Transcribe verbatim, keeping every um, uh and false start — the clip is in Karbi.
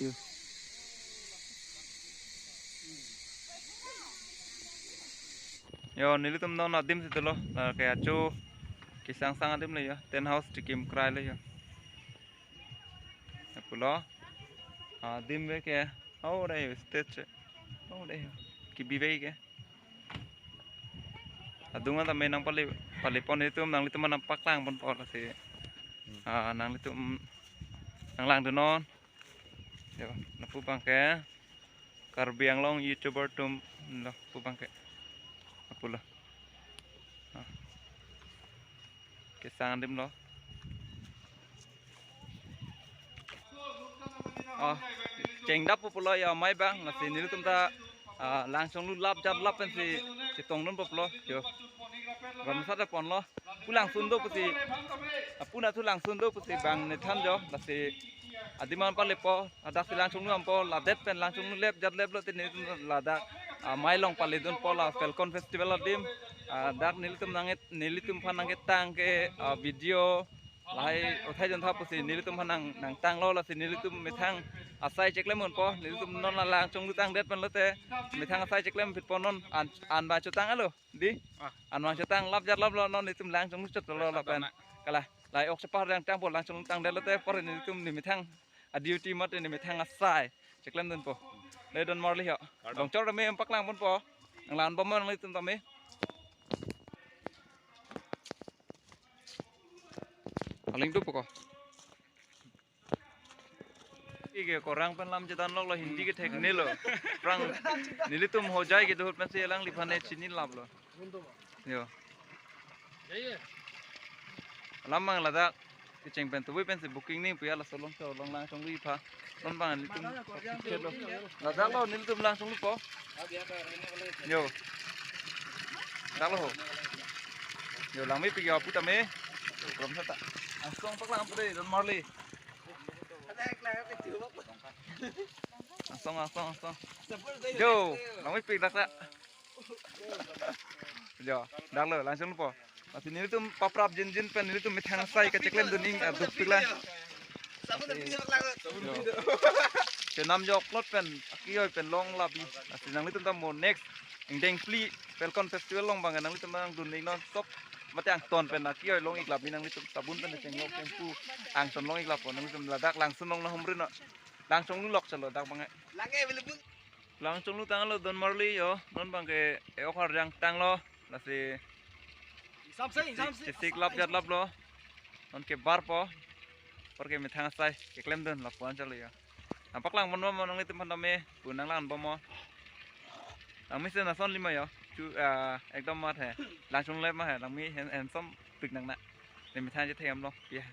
Yo. Yo, nelitum non adim si dolo. Lake acho kesangsang adim le yo. Tent house tikim krai le yo. Lapulo. Adim ve ke. Oh, dei yo, stage. Oh, dei yo. Kebi ve ke. Adung anta me nangpale, palepon itum, nanglitum nangpaklang ponpo lasi. Ah, nanglitum nanglangdunnon. Yo, lapu abangke Karbi Anglong YouTuber atum lo, lapu abangke. Lapulo. Ah. Kesang adim lo. Oh, chengdap pulo ya amei abang, lasi nelitum ta, ah, Langchonglu lap jat lap pensi chetongdun pulo. Yo. Ramsat ta ponlo. Pu langsun do pusi. Apuna thu langsun do pusi bang ne thanjo, lasi adim an palepo, hadak si Langchonglu dampo, ladet pen Langchonglu lap jat lap lote nelitum ladak, ah, amei along paledunpo la Falcon Festival adim, ah, dak nelitum nangket, nelitum aphan nangketang ke, ah, video, lahai othai jon tha pusi nelitum aphan nang, nangtanglo lasi nelitum methang asai cheklem ponpo, nelitum non la Langchonglu tangdet pen lote, methang asai cheklem phitpo non an, an ba chotang alo. Dei? Ah. Anwang chetang lap jat lap lo non nelitum Langchonglu chot lo lapen. Kalang, lahai ok chepar yang tangpo Langchonglu tangdet lote apor nelitum ne methang a-duty mate ne methang asai cheklemdunpo. Le don marli ho. Pardon. Dongchor tame paklang ponpo. Nanglangbom nanglitum tame. Aling tu poko. Ike korang pen lam chetan lok lo, Hindi ke thek ne lo. Rang nelitum Hojai kedo ahut pensi alangliphan ne chinilap lo. Yo. Alam abang ladak kecheng pen tubui pensi booking ni puya laso along so along Langchonglu ipha. Non abang nelitum lo. Ladak lo nelitum Langchonglu po. Yo. Dak lo ho. Yo, langmepik ya pu tame. Ramsat ta. Angsong paklang pu dei don marli. Angsong, angsong, angsong. Yo, langmepik dak ta. Yo, dak lo Langchonglu po. Lasi nelitum paprap jinjin pen nelitum methang asai kacheklemdun ning aduk pik la. Yo. Chenam joklot pen akioi pen longlap bi. Lasi nanglitum ta mo next ingdeng phli Falcon Festival along abang nanglitum nangdun ning non stop. Mate angton pen akioi long-ik lap bi nanglitum sabun pen chenglok chengpu angton long-ik lappo nanglitum ladak Langsun along nahumri non. Langchonglu lok chalo dak abang. Langchonglu tanglo don marli yo, non abangke e-ok arjang tanglo, lasi Samsung, Samsung. Chesik lap jat lap lo, non ke barpo, apor ke methang asai keklemdun lapu-an chalo yo. Nangpaklang ponbom nanglitum aphan tame, pu nanglangbom. Langme si lason lima yo, chu, ah, ekdom mat he, Langchonglu lap ma he, langme hen, handsome pik nang na, ne methang chethe amlo, ya.